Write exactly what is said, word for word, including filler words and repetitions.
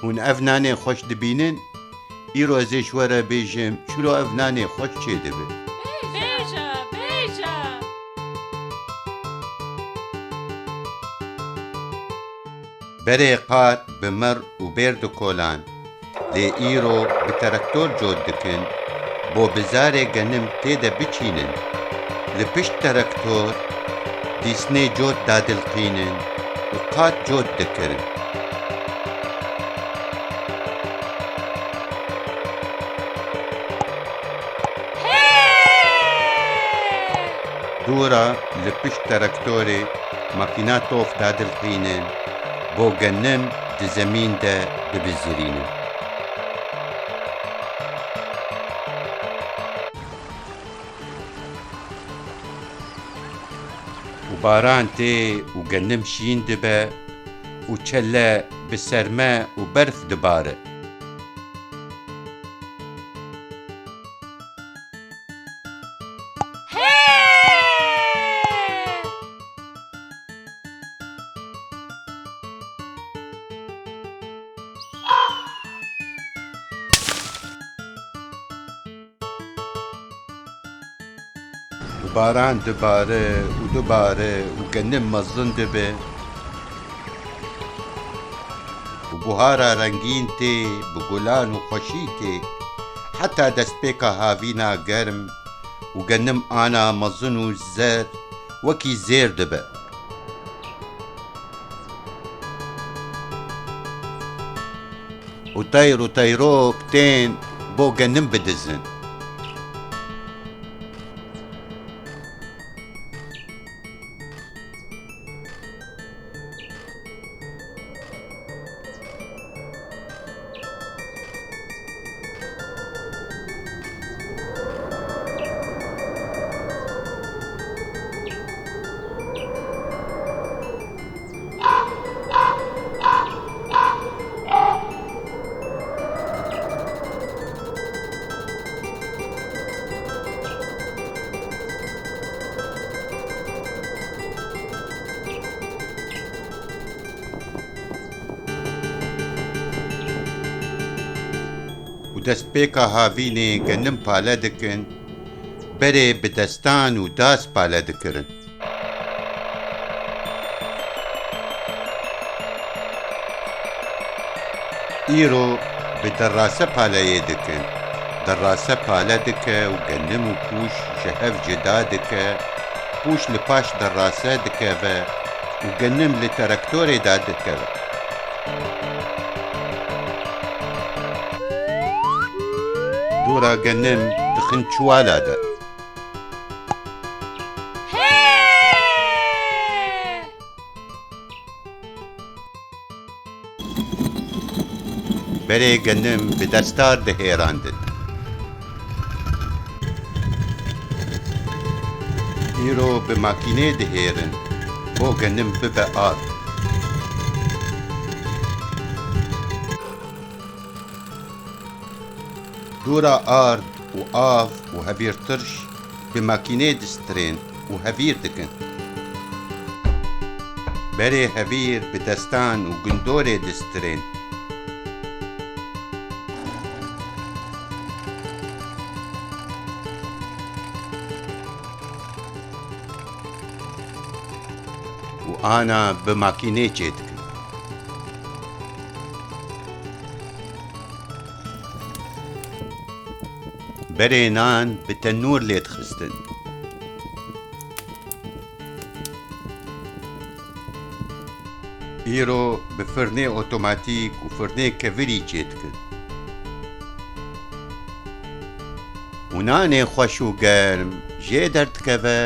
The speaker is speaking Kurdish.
Hûn ev nanê xweş dibînin? Îro ez ê ji we re bêjim, çilo ev nanê xweş çêdibe. Bêje, bêje. Berê qat bi mir û bêr dikolan, lê îro bi traktor cot dikin, bo bizarê genim tê de biçînin. Li pişt traktor dîsnê cot dadilqînin û qat cot dikirin. Dûra li pişt traktorê makîna tof dadilqînin, bo genim di zemîn de bibizirînin. Û baran tê û genim şîn dibe û çele bi serme û berf dibare. Û baran dibare û dibare û genim mezin dibe. Û buhara rengîn tê, bi gulan û xweşî tê. Heta destpêka havîna germ û genim ana mezin û zer wekî zêr dibe. Û teyr û teyrok tên bo genim bidizin. Û destpêka havînê genim pale dikin, berê bi destan û das pale dikirin. Îro bi derase paleyê dikin. Derase pale dike û genim û pûş ji hev cida dike. Pûş li paş derase dikeve û genim li traktorê dadikeve. Dûra genim dixin çiwala de. Berê genim bi destar dihêrandin. Îro bi makînê dihêrin, bo genim bibe ard. Dûra ard û av û hevîrtirş bi makînê distirên û hevîr dikin. Berê hevîr bi destan û gundorê distirên. Û ana bi makînê çêdikin. Berê nan bi tenûr lê dixistin. Îro bi firnê otomatîk û firnê kevirî çêdikin. Û nanê xweş û germ jê derdikeve